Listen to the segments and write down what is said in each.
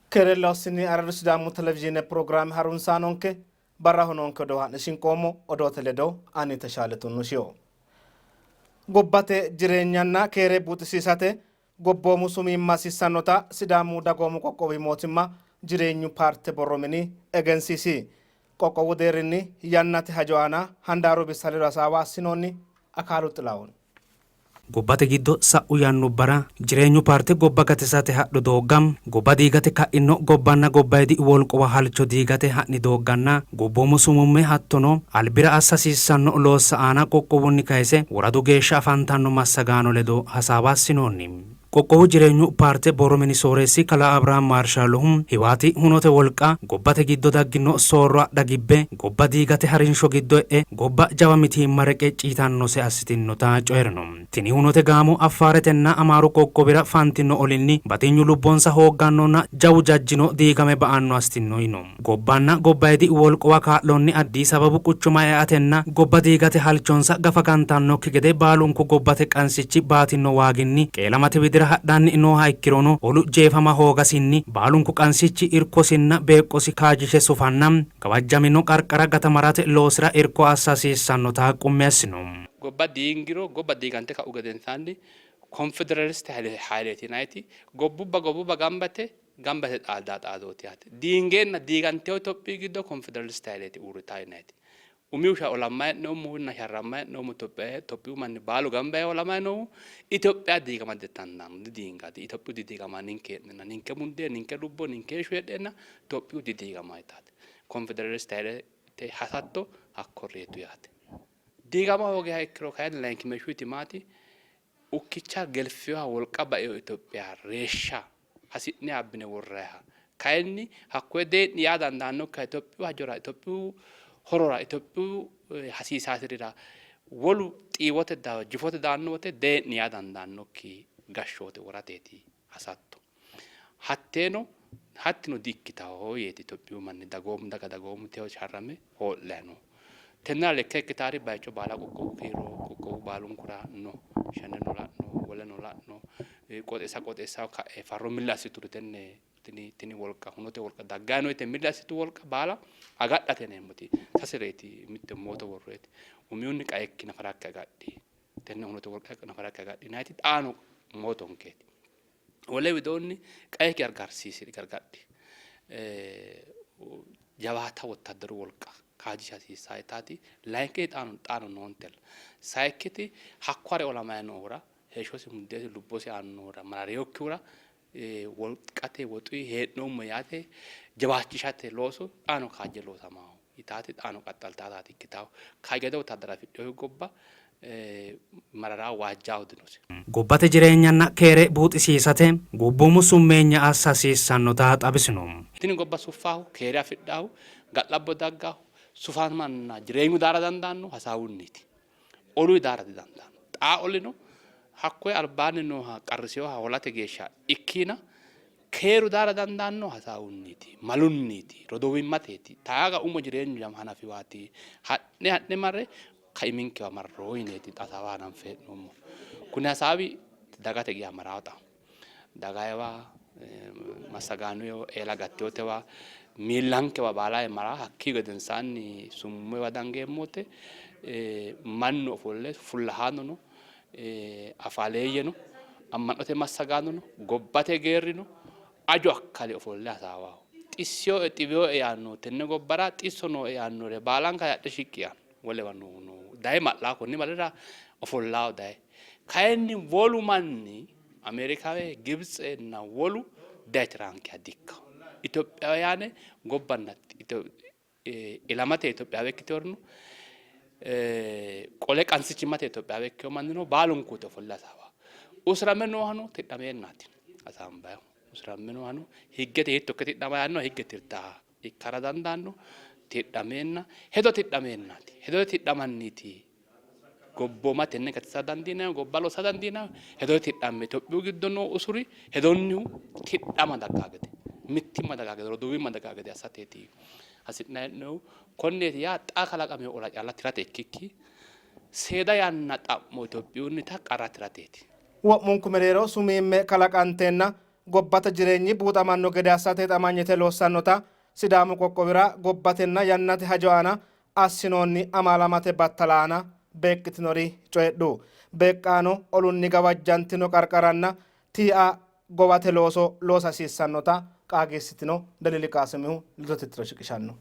Keere Loossinni Aradu Sidaamu Televizhiine pirogiraame harunsaanonke barraho noonke odoo ha'ne shinqoommo odoote ledo ani Teshaale Tunnushiho. Gobbate jireenyanna keere buuxisiisate gobboomu sumiimma hasiissannota Sidaamu Dagoomu Qoqqowi Mootimma Jireenyu Paarte Borro Mini egensiisi. Qoqqowu deerrinni yannate hajo aana handaaru bissa ledo hasaawa assinoonni. Akaalu Xilahuun. Gobbate giddo sa'u yannubbara Jireenyu paarte gobba gatisate hadhu doogga, gobba diigate ka'ino gobbanna gobbayidi wolquwa halcho diigate ha'ni doogganna gobboomu sumumme hattono albira assa hasiissanno loossa aana qoqqowunni kayse woradu geeshsha afantanno massagaano ledo hasaawa assinoonni. Qoqqowu Jireenyu paarte borro mini sooreessi kalaa Abrahaam Maarshaallohu, Hiwaati hunote wolqa gobbate giddo daggino soorro adha gibbe gobba diigate harinsho giddo e'e gobba jawa mitiimma reqecci yitannose assitinnota coyi'rino. Tini hunote gaamo Affaaretenna Amaaru qoqqowira fantino olinni batinyu lubbonsa hooggannonna jawu jajjino diigame ba''anno assitinno yino. Gobbanna gobbayidi wolquwa kaa'lonni Addis Ababu quchuma eatenna gobba diigate halchonsa gafa gantannokki gede baalunku gobbate qansichi baatino waaginni qeelamate widira hadhanni nooha ikkirono olu jeefama hoogasinni baalunku qansichi irkosinna beeqqosi kaajjishe sufanna gawajjamino qarqara gatamarate loosira irko assa hasiissannota qummi assino. Gobba diingiro gobba diigante ka'u gedensaanni konfederaaliste hayileeti yinanniti gobbubba gobbubba gamba yite gamba yite xaaddaa xaadooti yaate. Diingeenna diigantino Itophiyi giddo konfederaaliste hayileeti uurritaa yinanniti. Umihu sha olammayi hee'noommohunna sharrammayi hee'noommo Itophiya Itophiyu manni baalu gamba yee olamayi noohu Itophiya diigama didandaanno, didiinganni. Itophiyu didiigamanno ninke hee'neenna, ninke mundee, ninke lubbo, ninke heeshsho heedheenna Itophiyu didiigamanno yitaate. Konfederaaliste hayilete hasatto hakkorreetu yaate. Diigama hoogiha ikkiro kayinni layinkimeeshshuyti maati? Ukkicha gelfinoha wolqa baino Itophiya reeshsha hasi'ne abbine worrayiha kayinni hakkoye dee'ni yaa dandaannokkiha Itophiyu hajora, Itophiyu horora, Itophiyu hasiisaasirira wolu xiiwote jifote daanno wote dee'ni yaa dandaannokki gashshoote worateeti hasatto. Hatteeno hattino di''ikkitanno yeeti Itophiyu manni dagoomu daga dagoomu tewo sharrame hoo'layi noohu. Tennera lekka ikkitaari bayicho baala qoqqowu kiiro qoqqowu baalunkura no. Shaneno la'no, woleno la'no, qooxeessa qooxeessaho ka'e farro milli assituri tenne tini tini wolqa hunote wolqa daggayi no yite milli assitu wolqa baala agadhate yineemmoti sasereeti mitte mooto worroyeti. Umihunni qaekki nafarakki agadhi, tenne hunote wolqa nafarakki agadhi yinayiti xaano mootonkeeti. Wole widoonni qaekki gargarsiisi'ri, gargadhi. Jawaata wottaaddaru wolqa kaajjisha hasiissanno yitaati layinkiti xaano xaano noontella. Sayikkiti hakko hare olamayi noohura heeshshosi mundeesi lubbosi aannohura mararinokkihura wolqate woxuyi hee'noommo yaate jawaachishate looso xaano kaajje loosamanno yitaati xaano qaxxaltaataati ikkitawo. Kaajjado wottaaddara afidhino gobba mararaa waajjaahu dinose. Gobbate jireenyanna keere buuxisiisate gobboomu summeenya assa hasiissannota xawisino. Tini gobba suffaahu, keere afidhaahu, ga'labbo daggaahu, sufamanna jireenyu daara dandaannohu hasaawunniiti. Oluyi daara didandaanno. Xaa olino hakkoye albaanni nooha qarrisinoha hoolate geeshsha ikkiina Keeru daara dandaannohu hasaawunniiti, malunniiti, roduuwimmateeti. Taaga umo jireenyu hanafiwaati. Ha'ne ha'ne marre kaiminkewa marro yineeti xa hasaawa hananfe hee'noommohu. Kuni hasaawi dagate geya marawo xa. Dagayiwa, massagaanoyiwa, eela gattinotewa, miillankewa baalawa marawo. Hakkii gedensaanni sumummewa dangeemmo wote mannu ofolle fullahaanono Afaaleeyyeno, amma'note massagaanono, gobbate geerrino, aju akkali ofolle hasaawaho. Xissinoe, xiwinoe yaannohu tenne gobbara xisso nooe yaannore baalanka adhe shiqqi yaanno. Wolewa noohu noohu daye ma'laa konni balera ofollawo daye. Kayinni wolu manni Ameerikawe, Gibtsenna wolu daye tiraankeha dikkawo. Itophiyaane gobbanna ilamate Itophiyaawe ikkitinorino qole qansichimmate Itophiyaawe ikkino mannino baalunkuuti ofolle hasaawa. Usurame noohano tidhameennaati hasaambayihu. Usurame noohano higgete hiitto ikke tidhama yaanno higge tirtaa ikkara dandaanno tidhameenna hedo tidhameennaati. Hedote tidhamanniiti gobbooma tenne gatisa dandiinannihu, gobba lossa dandiinannihu hedote tidhamme Itophiyu giddo noo usuri hedonnihu tidhama daggaa gede, mittimma daggaa gede, roduuwimma daggaa gede assateeti hasi'nanni hee'noonnihu. Konneeti yaa xa kalaqamino ola calla tirate ikkikki seeda yanna xa'mo Itophiyunnita qarra tirateeti. Wo'munku mereero sumiimme kalaqanteenna gobbate jireenyi buuxamanno gede assate hixamanyite loossannota Sidaamu qoqqowira gobbatenna yannate hajo aana assinoonni amaalamate battala aana beeqqitinori coyidhu. Beeqqaano olunni gawajjantino qarqaranna tiia gowate looso loosa hasiissannota qaagiissitino. Deliili Qaasimihu ledote tiro shiqishanno.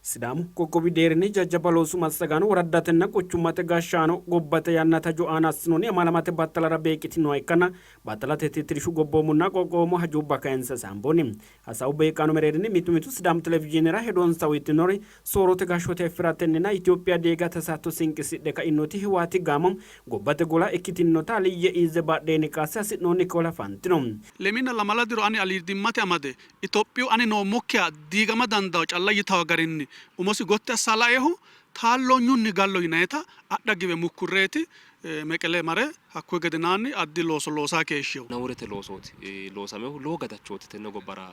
Sidaamu qoqqowi deerrinni jajjabba loosu massagaano, woraddatenna quchummate gashshaano gobbate yannate hajo aana assinoonni amaalamate battalara beeqqitinoha ikkanna battalate tittirshu gobboomunna qoqqowoomu hajubba kayinse hasaamboonni. Hasaawu beeqqaano mereerinni mitu mitu Sidaamu televizhiinera hedonsa uytinori soorrote gashshoote effiratenninna Itophiya diigate hasatto sinqisidhe ka'innoti Hiwaati gaamo gobbate gola ikkitinota Aliyye Ize badheenni kaasse hasi'noonnikki ola fantino. Lemiina lamala diro ani aliidimmate amade Itophiyu ani noommokkiha diigama dandawo calla yitawo garinni umosi gotti assa laehu taalloonyunni gallo yinayita adha giwe mukkurreeti Meqele mare hakkuyi gedenaanni addi looso loosaa keeshshino. Nawurete loosooti loosaminohu, lowo gadachooti tenne gobbara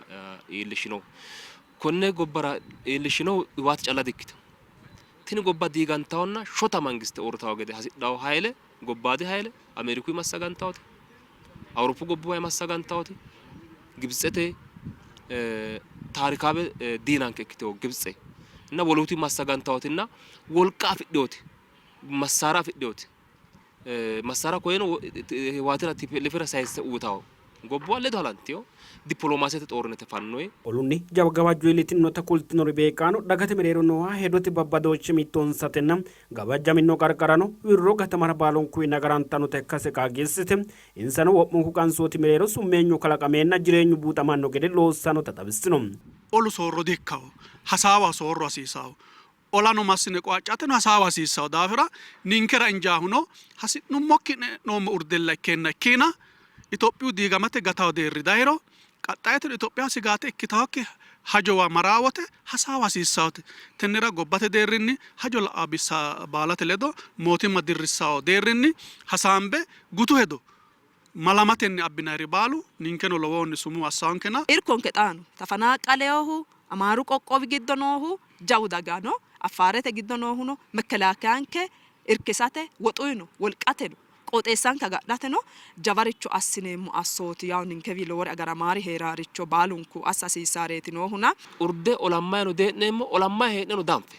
iillishinohu. Konne gobbara iillishinohu Hiwaati calla dikkitino. Tini gobba diigantawonna shota mangiste uurritawo gede hasidhawo hayle, gobbaadi hayle, Ameerikuyi massagantawoti, Awuroppu gobbuwayi massagantawoti, Gibitsete taarikaawe diinanke ikkitewo Gibitse nna wolootuyi massagantawotinna wolqa afidhewoti massaara afidhewoti massaara koyeno Hiwaatira TPLFra sayisse uyitawo gobbuwa ledo halantewo dipoloomaasete xoornete fannoyi. Olunni jawa gawajjo iillitinota kultinori beeqqaano, dagate mereero nooha hedote babbadooshshe mittoonsatenna gawajjaminno qarqarano wirro gatamara baalunkuwiinni agarantannota ikkase qaagiissite, insano wo'munku qansooti mereero summeenyu kalaqameenna jireenyu buuxamanno gede loossannota xawissino. Olu soorro dikkawo, hasaawaho soorro hasiisawo. Olano massine qoaccateno hasaawa hasiissawo daafira ninkera injaahuno hasi'nummokki e'noommo urdella ikkeenna ikkiina Itophiyu diigamate gatawo deerri dayiro qaxxayeteno Itophiyaho sigaate ikkitawokki hajowa marawote hasaawa hasiissawote. Tennera gobbate deerrinni hajo la'awo bissa baalate ledo mootimma dirrissawo deerrinni hasaambe gutu hedo malamatenni abbinayiri baalu ninkeno lowohunni sumuu assawonkena. Irkonke xaano tafanaqqaleyohu Amaaru qoqqowi giddo noohu jawu daga no, Affaarete giddo noohuno mekkelakeyanke irkisate woxuyino wolqateno qooxeessanke agadhateno jawaricho assineemmo assooti. Yawo ninkewii lowori agaramaari hee'raaricho baalunku assa hasiissaareeti noohuna. Urde olammayino dee'neemmo, olammayi hee'neno danfe.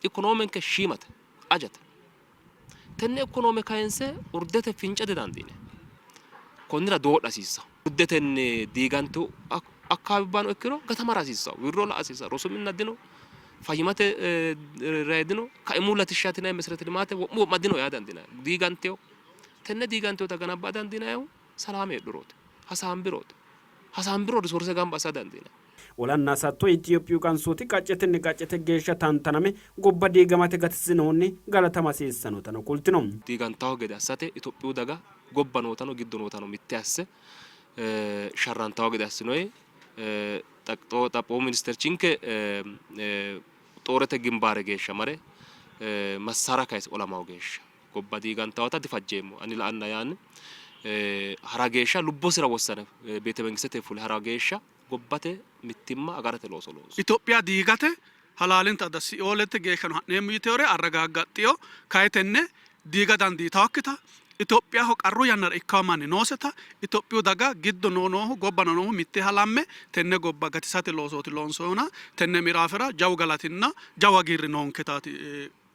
Ikonoomenke shiimate, ajate. Tenne ikonoome kayinse urdete finca didandiinanni. Konnira doodha hasiissanno. Urdetenni diigantu akkawaabibbano ikkiro gatamara hasiissanno. Wirro la''a hasiissanno. Rosu minna dino, fayyimate rayi dino, kaimu latishshaati yinanni meserete limaate wo'mu wo'ma dino yaa dandiinanni. Diigantino. Tenne diigantinota ganabba'a dandiinannihu salaame heedhurooti, hasaambirooti. Hasaambiro risoorse gamba assa dandiinanni. Olanna hasatto Itophiyu qansooti qaccetenni qaccete geeshsha tantaname gobba diigamate gatisinohunni galatama hasiissanotano kultino. Diigantanno gede assate Itophiyu daga gobba nootano giddo nootano mitte asse sharrantanno gede assinoyi xaphoomu ministerchinke xoorete gimbaare geeshsha mare massara kayise olamawo geeshsha gobba diigantawota difajjeemmo ani la''anna yaanni hara geeshsha lubbosira wossane beetemengistete fule hara geeshsha gobbate mittimma agarate looso looso. Itophiya diigate halaalinta adda sioolete geeshshano ha'neemmo yiteore arragaaggaxxino, kayi tenne diiga dandiitawokkita, Itophiyaho qarru yannara ikkawo manni nooseta, Itophiyu daga giddo noo noohu gobbano noohu mitte halamme tenne gobba gatisate loosooti loonsoyihuna tenne miraafera jawu galatinna jawu hagiirri noonketaati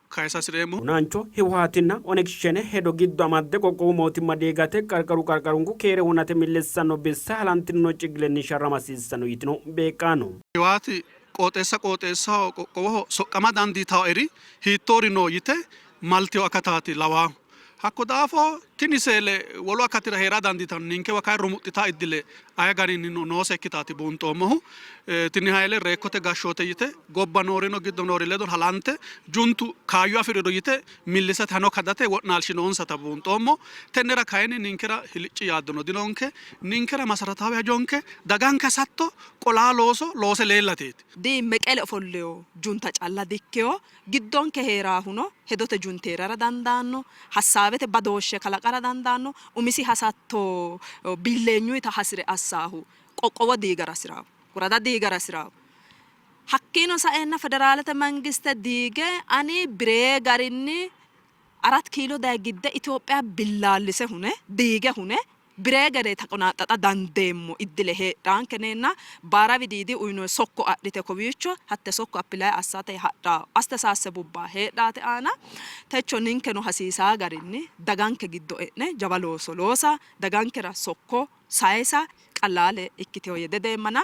kayisa hasi'reemmohu. Hunaancho Hiwuhaatinna Oneg Shene hedo giddo amadde qoqqowu mootimma diigate qarqaru qarqarunku keere hunate millissanno bissa halantino cigilenni sharrama hasiissanno yitino beeqqaano. Hiwaati qooxeessa qooxeessaho qoqqowoho soqqama dandiitawoeri hiittoori no yite maltino akataati lawaahu. Hakko daafo tini seele wolu akatira hee'ra dandiitanno, ninkewa kayi rumuxxitanno iddile aye garinnino noosekkitaati buunxoommohu. Tini hayle reekkote gashshoote yite gobba noorino giddo noori ledo halante juntu kaayyo afi'rino yite millisate hano kadate wo'naalshi noonsata buunxoommo. Tennera kayinni ninkera hilicci yaaddono dinonke. Ninkera masarataawe hajonke daganke hasatto qolaa looso loose leellateeti. Di Meqele ofollewo junta calla dikkewo, Giddonke hee'raahuno hedote junti hee'rara dandaanno, hassaawete badooshshe kalaqara dandaanno, umisi hasatto billeenyuyita hasi're assaahu qoqqowo diigara hasi'raahu, worada diigara hasi'raahu. Hakkiino saeenna federaalete mangiste diige ani biree garinni Arat kiilo daye gidde Itophiya billaallise hune, diige hune. Biree gede taqonaxaxa dandeemmo iddile heedhaanke neenna baara widiidi uyino sokko adhite kowiicho hatte sokko apply assate hadhaa astesaasebubba heedhaate aana techo ninkeno hasiisaa garinni daganke giddo e'ne jawa looso loosa dagankera sokko sayisa qallaale ikkiteho yede deemmana.